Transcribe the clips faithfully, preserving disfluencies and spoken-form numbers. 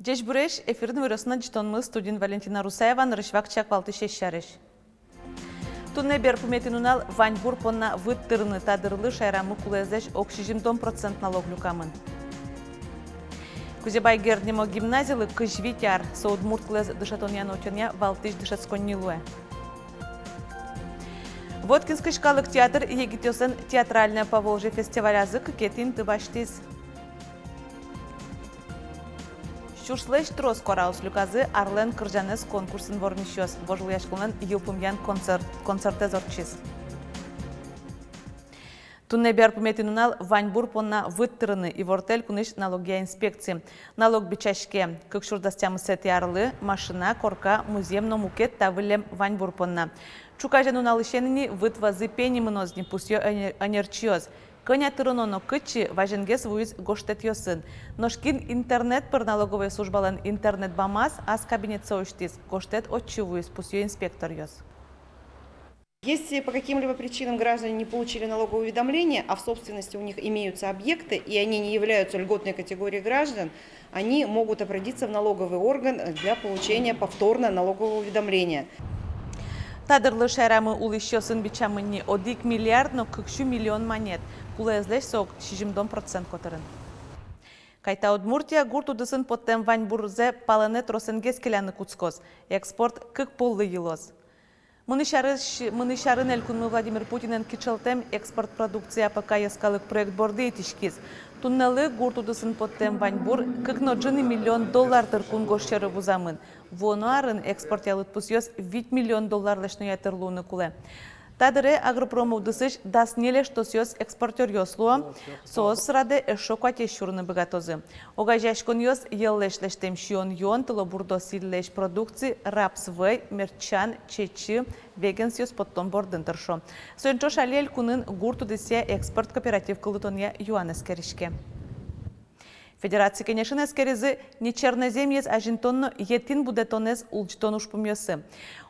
Ӟечбуресь! Эфирын «Иворъёс» но ӝытонмы, студиын Валентина Русаева. Нырысь вакчияк валтӥсез сярысь. Туннэ берпуметӥ нунал ваньбур понна выт тырыны. Та дырлы шаерамы кулэезлэсь ог сизьымдон процент налог люкамын. Кузебай Герд нимо гимназилы кызь вить ар. Со удмурт кылэз дышетонъя но утёнъя валтӥсь дышетсконни луэ. Воткинскысь калык театр егитъёслэн «Театральное Поволжье» фестивалязы кыкетӥ инты басьтӥз. Сюрслэсь трос куараос люказы «Арлэн кырӟанэз» конкурсын вормисьёс. Вожвылъяськонлэн йылпумъян концерт, концертэз ортчиз. Туннэ берпуметӥ нунал ваньбур понна выт тырыны, ивортэ элькунысь налогъя инспекция. Налог бичаське кык сюрс дас тямысэтӥ арлы машина, корка, музъем но мукет та выллем ваньбур понна. Ӵуказе нуналысен ини выт вӧзы пени мыноз ни, пусъё ӧнер-, ӧнерчиос. Кӧня тыроно но кытчы, вазенгес вуиз гожтэтъёсын. Нош кин интернет пыр налоговой службалэн интернет-бамаз, ас кабинетсэ усьтӥз, гожтэт отчы вуиз, пусъё инспекторъёс. Если по каким-либо причинам граждане не получили налоговое уведомление, а в собственности у них имеются объекты, и они не являются льготной категорией граждан, они могут обратиться в налоговый орган для получения повторно налогового уведомления. Та дырлы шаерамы улӥсьёсын бичамын ни одӥг миллиард но кык сю миллион манет, кулэезлэсь со ог сизьымдон процент котырын. Кайта Удмуртия гурт удысын поттэм ваньбурзэ палэнэ тросэнгес келяны кутскоз, экспорт кык поллы йылоз. Мынӥсь арысь-, мынӥсь арын элькунмы Владимир Путинэн кичӧлтэм «Экспорт продукции АПК» йӧскалык проект борды итӥськиз. Туннэлы гурт удысын поттэм ваньбур кык но ӝыны миллион доллар тыр кунгож сьӧры вузамын. Вуоно арын экспортъя лыдпусъёс вить миллион долларлэсь но ятыр луыны кулэ. Та дыре агропром удысысь дас ньыль эштосъёс экспортёръёс луо, соос радэ эшшо куатез сюрыны быгатозы. Огазеяськонъёс йӧллэсь лэсьтэм сиён-юон, тылобурдо сӥльлэсь продукци, рапс вӧй, мерчан, чечы, вегенсъёс поттон бордын тыршо. Соин ӵош али элькунын гурт удысъя экспорт кооператив кылдытонъя юан эскериське. Федераци кенешын эскеризы нечерноземъез азинтон но етӥн будэтонэз улӟытон ужпумъёссы.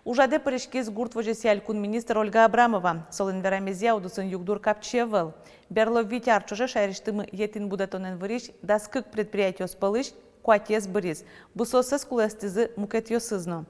Ужрадэ пыриськиз гурт возёсъя элькун министр Ольга Абрамова. Солэн верамезъя, удысын югдур капчи ӧвӧл. Берло вить ар ӵоже шаерысьтымы етӥн будэтонэн вырись дас кык предприятиос пӧлысь куатез быриз, бусыоссэс кулэстӥзы мукетъёсыз но.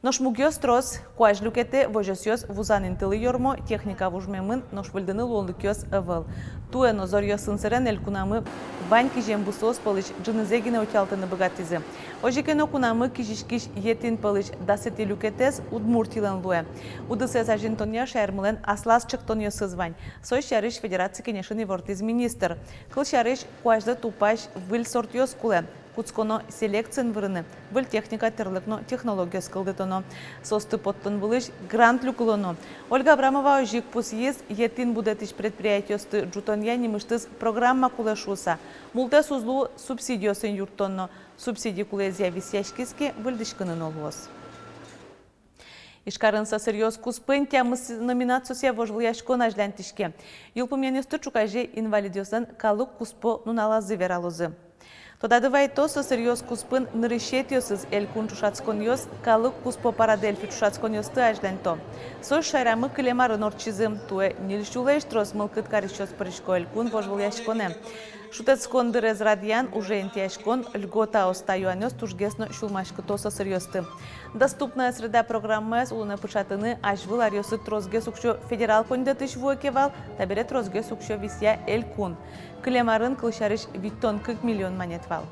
Нош мугъёс трос: куазь люкетэ, возёсъёс вузан интылы ёрмо, техника вужмемын, нош выльдыны луонлыкъёс ӧвӧл. Туэ но зоръёсын сэрен элькунамы вань кизем бусыос пӧлысь ӝынызэ гинэ утялтыны быгатӥзы. Озьы ке но, кунамы кизиськись етӥн пӧлысь дасэтӥ люкетэз Удмуртилэн луэ. Удысэз азинтонъя шаермылэн аслаз ӵектонъёсыз вань. Со сярысь Федераци кенешын ивортӥз министр. Кылсярысь, куазьлы тупась выль сортъёс кулэ. Кутсконо селекциен вырыны, выль техника тӥрлык но технологиос кылдытоно. Соосты поттон вылысь грант люкылоно. Ольга Абрамова озьы ик пусйиз: етӥн будэтӥсь предприятиосты ӝутонъя нимысьтыз программа кулэ шуыса. Мултэс уз луы субсидиосын юрттон но. Субсиди кулэезъя висъяськиз ке, выльдӥськыны но луоз. Ижкарын сосыръёс куспын тямыс номинациосъя вожвылъяськон азьланьтӥське. Йылпумъянъёсты ӵуказе инвалидъёслэн калык куспо нуналазы вералозы. Тодады вайытом, сосыръёс куспын нырысетӥосыз элькун ӵошатсконъёс калык куспо «Парадельфи» ӵошатсконъёсты азьланьто. Соос шаерамы кылем арын ортчизы. Туэ ньыль сюлэсь трос мылкыд карисьёс пырисько элькун вожвылъяськонэ. Шутэтскон дырез радъян, уже интыяськон, льготаос — та юанъёс тужгес но сюлмаськыто сосыръёсты. «Доступная среда» программаез улонэ пыӵатыны азьвыл аръёсы тросгес уксё федерал коньдэтысь вуэ ке вал, табере тросгес уксё висъя элькун. Кылем арын, кылсярысь, витьтон кык миллион манет вал.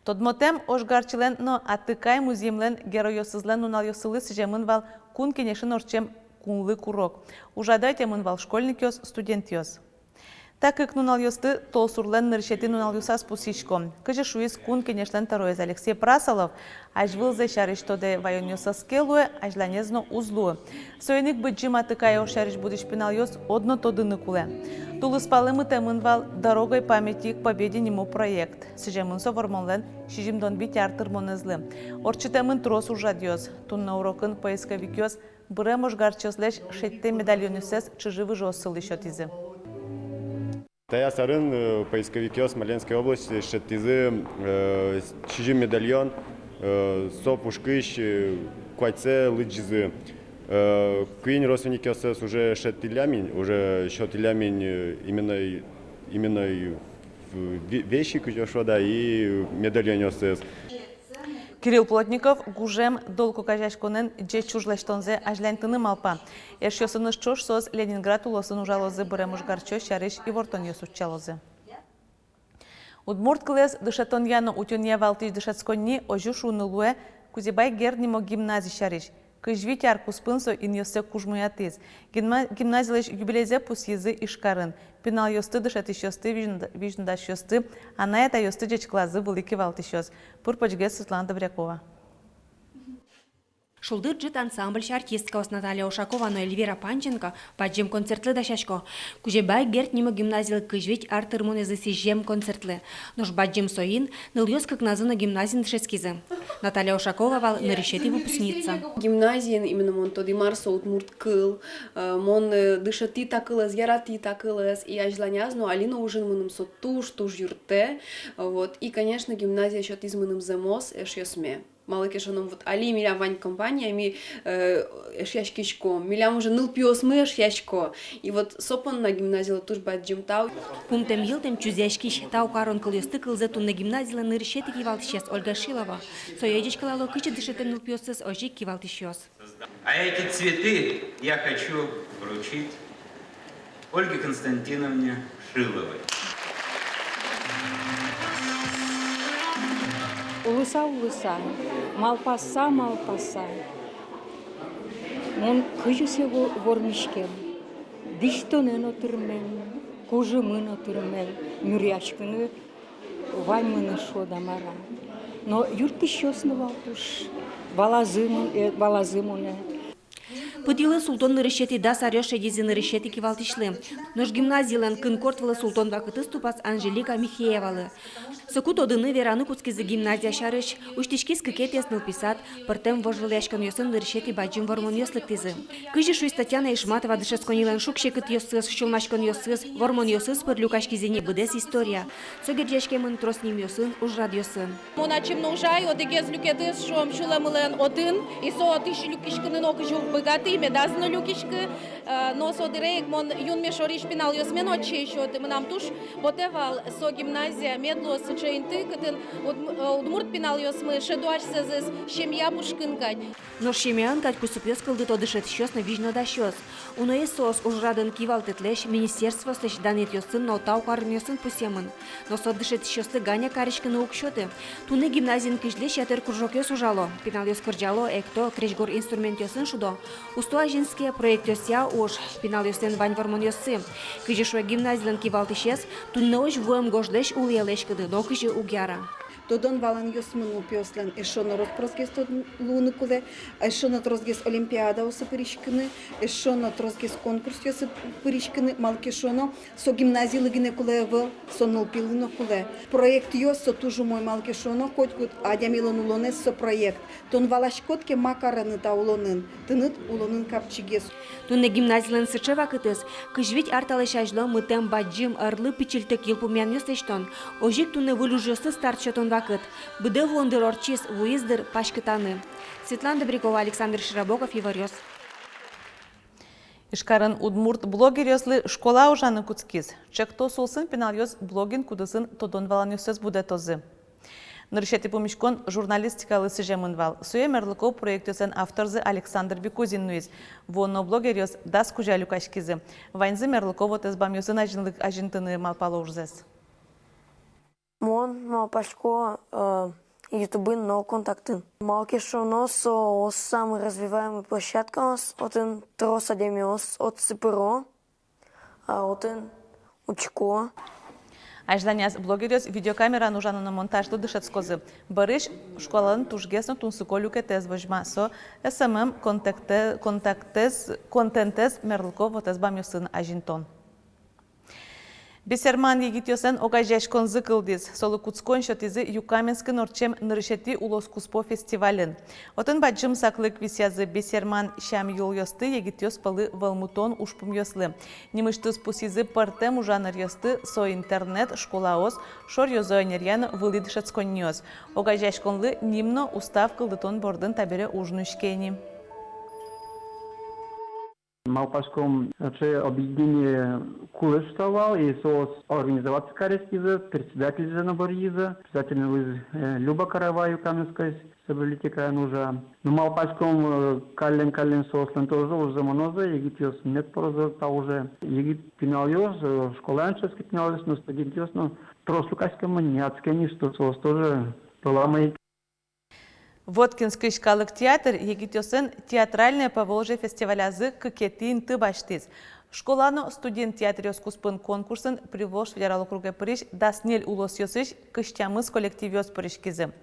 Тодмотэм: Ожгарчилэн но Атыкай музъемлэн геройёсызлэн нуналъёссылы сӥземын вал Кун Кенешын ортчем кунлык урок. Ужрадэ ӧтемын вал школьникъёс, студентъёс. Та кык нуналъёсты толсурлэн нырысетӥ нуналъёсаз пусйисько. Кызьы шуиз Кун Кенешлэн тӧроез Алексей Прасолов: азьвылзэ сярысь тодэ ваёнъёс ӧз ке луэ, азьланез но уз луы. Соин ик Быдӟым Атыкай ож сярысь будӥсь пиналъёс одно тодыны кулэ. Тулыспалы мытэмын вал «Дорогой памяти к Победе» нимо проект. Сӥземын со Вормонлэн сизьымдон вить ар тырмонэзлы. Ортчытэмын трос ужрадъёс. Туннэ урокын поисковикъёс бырем ожгарчиослэсь шедьтэм медальонъёссэс чыжы-выжыоссылы сётӥзы. Таяз арын, э, поисковикъёс Смоленской области шедьтӥзы, э, сизьым медальон, э, со пушкысь, э, куатьсэ лыдӟизы. Э, куинь родственникъёссэс уже шедьтӥллям ини, уже сётӥллям ини, э, именной, именной Ве-, вещи, кызьы шуод-а, и медальонъёсыз. Кирилл Плотников гужем долг огазеяськонэн ӟеч уж лэсьтонзэ азьланьтыны малпа. Эшъёсыныз ӵош соос Ленинград улосын ужалозы, бырем ожгарчиос сярысь ивортонъёс утчалозы. Удмурт кылэз дышетонъя но утёнъя валтӥсь дышетсконни, озьы шуыны луэ Кузебай Герд нимо гимназия сярысь. Кызь вить ар куспын со инъёссэ кужмоятӥз. Гимна-, гимназилэсь юбилейзэ пусйизы Ижкарын. Пиналъёсты, дышетӥсьёсты, визьн-, визьнодасьёсты, анай-атайёсты ӟечкылазы вылӥ кивалтӥсьёс. Пыр-почгес Светлана Добрякова. «Шулдыр ӝыт» ансамбльысь артисткаос Наталья Ушакова но Эльвира Панченко бадӟым концертлы дасясько. Кузебай Герд нимо гимназилы кызь вить ар тырмонэзлы сӥзем концертлы. Нош бадӟым соин нылъёс кыкназы но гимназиын дышетскизы. Наталья Ушакова вал нырысетӥ выпускница. Гимназиын именно мон тодӥ, мар со удмурт кыл, э, мон, э, дышетӥ та кылэз, яратӥ та кылэз, и азьланяз но, али но ужын мыным со туж-туж юрттэ. Вот. И, конечно, гимназия сётӥз мыным зэмос эшъёсме. Малы ке шуоно, вот али милям вань компания, ми, э, эшъяськиськом, милям уже нылпиосмы эшъясько. И вот со понна гимназилы туж бадӟым тау. Пумтэм-йылтэм, чузъяськись тау карон кылъёсты кылзэ туннэ гимназилэн нырысетӥ кивалтӥсез Ольга Шилова. Сое ӟечкылало кызьы дышетэ нылпиосыз, озьы ик кивалтӥсьёс. А эти цветы я хочу вручить Ольге Константиновне Шиловой. Улыса-улыса, малпаса-малпаса, мон кызьы сое во-, вормиськем, дӥсьтонэ но тырмем, кужымы но тырмем, нюръяськыны ваньмы но, шуод-а, мар-а. Но юрттӥсьёс но вал туж, валазы мон-, э, валазы монэ. Пыд йылэ султон нырысетӥ дас аръёс шедизы нырысетӥ кивалтӥсьлы. Нош гимназилэн кынкорт вылэ султон вакытэз тупаз Анжелика Михеевалы. Соку тодыны-вераны кутскизы гимназия сярысь, усьтӥськиз кыкетӥез нылпи сад, пӧртэм вожвылъяськонъёсын нырысетӥ бадӟым вормонъёс лыктӥзы. Кызьы шуиз Татьяна Ишматова, дышетсконнилэн шуг-секытъёсыз, сюлмаськонъёсыз, вормонъёсыз пыр люкаськиз ини быдэс история. Со герӟаськемын трос нимъёсын, ужрадъёсын. Мон ачим но ужай, одӥгез люкетыз, шуом, сюлэмылэн отын, и со отысь люкиськыны нокызьы уг быгаты, и медаз но люкиськы. Э, но со дыре ик мон юнме шорысь пиналъёсме но отчы ӧй сёты. Мынам туж потэ вал со гимназия, мед луоз сыӵе инты, кытын удм-, э, удмурт пиналъёсмы шӧдо асьсэзэс семья пушкын кадь. Нош семьяын кадь кусыпъёс кылдыто дышетӥсьёс но визьнодасьёс. Уноез соос ужрадын кивалтэтлэсь, министерствоослэсь данъетъёсын но тау каронъёсын пусъемын. Но со дышетӥсьёслы Ганя кариськыны уг сёты. Туннэ гимназиын кызьлэсь ятыр кружокъёс ужало. Пиналъёс кырӟало, экто, крезьгур инструментъёсын шудо. Усто азинске, проектъёсъя уж, пиналъёслэн вань вормонъёссы. Кызьы шуэ гимназилэн кивалтӥсез, туннэозь вуэм гожлэсь улӥелэсь кыды нокызьы уг яра. Тодон-валанъёсмы нылпиослэн эшшо но тросгес тод-, луыны кулэ, эшшо но тросгес олимпиадаосы пыриськыны, эшшо но тросгес конкурсъёсы пыриськыны, малы ке шуоно, со гимназилы гинэ кулэ ӧвӧл, со нылпилы но кулэ. Проектъёс со туж умой, малы ке шуоно, котькуд адямилэн улонэз со проект. Тон валаськод ке, ма карыны та улонын, тыныд улонын капчигес. Туннэ гимназилэн сыӵе вакытэз, кызь вить ар талэсь азьло мытэм бадӟым ӧрлы пичильтык йылпумъянъёс лэсьтон. Озьы ик туннэ выль ужъёслы старт сётон вакыт. Быдэ вуон дыр ортчиз, вуиз дыр паськытаны. Светлана Добрякова, Александр Широбоков, «Иворъёс». Ижкарын удмурт блогеръёслы школа ужаны кутскиз. Чектос улсын пиналъёс блогын кудӥзын тодон-валанъёссэс будэтозы. Нырысетӥ пумиськон журналистикалы сӥземын вал. Сое мерлыко проектъёслэн авторзы Александр Бекузин нуиз. Вуоно блогеръёс дас кузя люкаськизы. Ваньзы мерлыко вотэс бамъёсын азинлык азинтыны малпало ужзэс. Мон малпасько, э, Ютубын но Контактын. Малы ке шуоно, соос самый развиваемый площадкаос, отын трос адямиос отсы пыро, а отын учко. Азьланяз блогеръёс видеокамераен ужаны но монтажлы дышетскозы. Бӧрысь школаын тужгес но тунсыко люкетэз возьма, со эсэмэм контакте-, контактэз, контентэз мерлыко вотэс бамъёсын азинтон. Бесерман егитъёслэн огазеяськонзы кылдӥз. Солы кутскон сётӥзы Юкаменскын ортчем нырысетӥ улоскуспо фестивальын. Отын бадӟым саклык висъязы бесерман сям-йылолъёсты егитъёс пӧлы вӧлмытон ужпумъёслы. Нимысьтыз пусйизы пӧртэм ужаныръёсты, со интернет, школаос, шоръёзо ӧнеръя но вылӥ дышетсконниос. Огазеяськонлы ним но устав кылдытон бордын табере уж нуиське ини. Малпаськом, сыӵе объединение кулэ шуса вал, и соос организоваться кариськизы, председательзэ но быръизы, председатель вуиз, э, Люба Караваева, Каменскойысь библиотекаын ужа. Но малпаськом, э, каллен-каллен соослэн тоже ужзы мынозы, егитъёс мед пырозы та уже. Егит пиналъёс, э, школаын дышетскись пиналъёс но студентъёс но трос люкаськемын ни, адске ни, что соос тоже пӧламы ик. Воткинскысь калык театр егитъёслэн «Театральное Поволжье» фестивалязы кыкетӥ инты басьтӥз. Школа но студент театръёс куспын конкурсын Приволжск федерал округе пырись дас ньыль улосъёсысь кызь тямыс коллективъёс пыриськизы.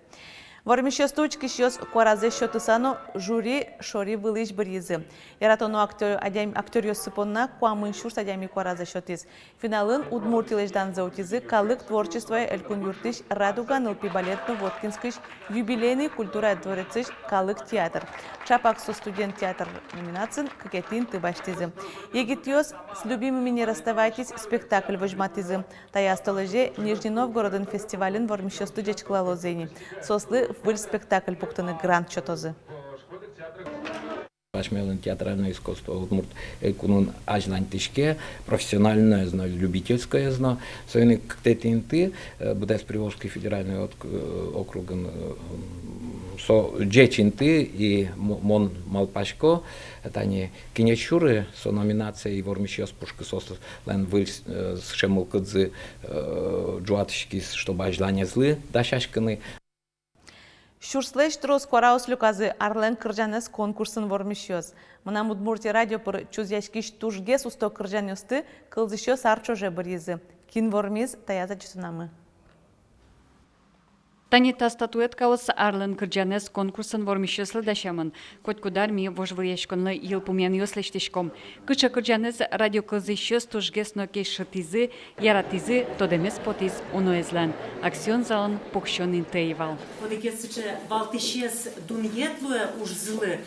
Вормисьёсты учкисьёс куаразэс сётыса но жюри шори вылысь быръизы. Яратоно актё-, адям-, актёръёссы понна куамын сюрс адями куаразэс сётӥз. Финалын Удмуртилэсь данзэ утизы калык творчествоя элькун юртысь «Радуга» нылпи балет но Воткинскысь Юбилейный культура дворецысь калык театр. Чапак со студент театр номинациын кыкетӥ инты басьтӥзы. Егитъёс «С любимыми не расставайтесь» спектакль возьматӥзы. Таяз толэзе Нижний Новгородын фестивалын вормисьёсты ӟечкылалозы ини. Соослы выль спектакль пуктыны грант сётозы. Асьмелэн театральное искусство Удмурт Элькунын азьланьтӥське, профессиональноез но, любительскоез но. Соин ик кыкетӥ инты, э, быдэс Приволжский федеральный отк-, э, округын, э, м, со ӟеч инты, и мо-, мон малпасько, тани «Кинэсьсюры» со номинация, и вормисьёс пушкы соослэн выль, э, сыӵе мылкыдзы, э, ӝуатӥськиз, чтобы азьланезлы дасяськыны. Сюрслэсь трос куараос люказы «Арлэн кырӟанэз» конкурсын вормисьёс. «Мынам Удмуртие» радио пыр чузъяськись тужгес усто кырӟанъёсты кылзӥсьёс ар ӵоже быръизы. Кин вормиз, таяз адӟытонамы. Тани та статуэткаос «Арлэн кырӟанэз» конкурсын вормисьёслы дасямын. Котькуд ар ми вожвылъяськонлы йылпумъянъёс лэсьтӥськом. Кыӵе кырӟанэз радио кылзӥсьёс тужгес но кельшытӥзы, яратӥзы, тодэмез потӥз уноезлэн. Аксион залын пуксён инты ӧй вал. Одӥгез сыӵе валтӥсез дунъет луэ ужзылы.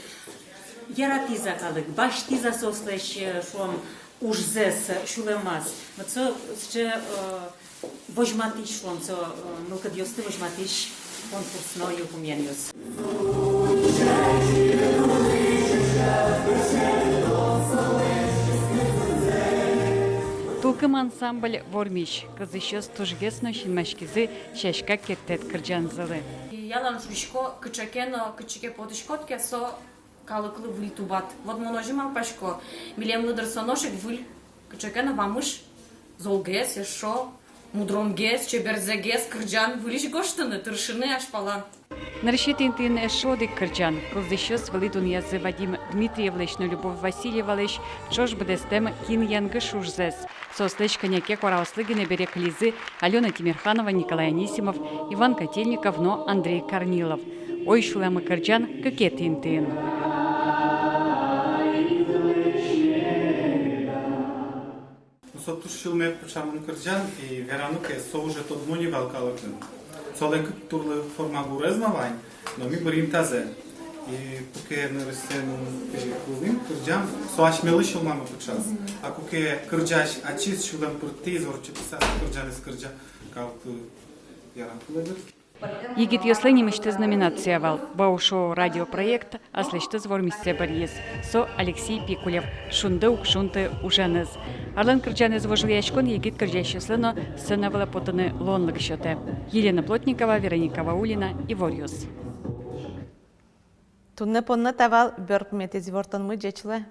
Яратӥз-а калык, басьтӥз-а соослэсь, э, шуом, ужзэс, э, сюлэмаз. Вот со сыӵе, э, возьматӥсь, шуом, со, э, мылкыдъёсты возьматӥсь конкурс но йылпумъянъёс. «Тулкым» ансамбль вормись, кылзӥсьёс тужгес но синмаськизы «Сяська керттэт» кырӟанзылы. Ялан шуисько, кыӵе ке но, кытчы ке потӥськод ке, со калыклы выль тубат. Вот мон озьы малпасько, милемлы, дыр, со нош ик выль кыӵе ке но вамыш, золгес, эшшо мудромгес, чеберзэгес кырӟан выльысь гожтыны, тыршыны азьпалан. Нырысетӥ интыын эшшо одӥг кырӟан. Кылзӥсьёс вылӥ дунъязы Вадим Дмитриевлэсь но Любовь Васильевалэсь ӵош быдэстэм кин янгыш ужзэс. Соослэсь кӧня ке куараослы гинэ бере кылизы Алёна Тимерханова, Николай Анисимов, Иван Котельников но Андрей Корнилов. «Ой, сюлэмы» кырӟан кыкетӥ интыын. Ну, со туж сюлмэ пыӵамын кырӟан, и вераны ке, со уже тодмо ни вал калыкын. Солэн кык турлы форма гурез но вань, но ми бырйим тазэ. И куке нырысен, э, кылӥм кырӟан, со асьмелы сюлмамы пыӵаз. А куке кырӟась ачиз сюлэм пыртӥз, ортчытӥз со кырӟанэз, кырӟа, калыклы яратылэ, дыр. Егитъёслэн нимысьтыз номинация вал. «Баушоу» радиопроект аслэсьтыз вормиссэ быръиз. Со Алексей Пикулев «Шунды, уг шунты» ужанэз. «Арлэн кырӟанэз» вожвылъяськон егит кырӟасьёслы но сцена вылэ потыны луонлык сётэ. Елена Плотникова, Вероника Ваулина, «Иворъёс». Туннэ понна та вал берпуметӥ ивортонмы. Ӟеч луэ.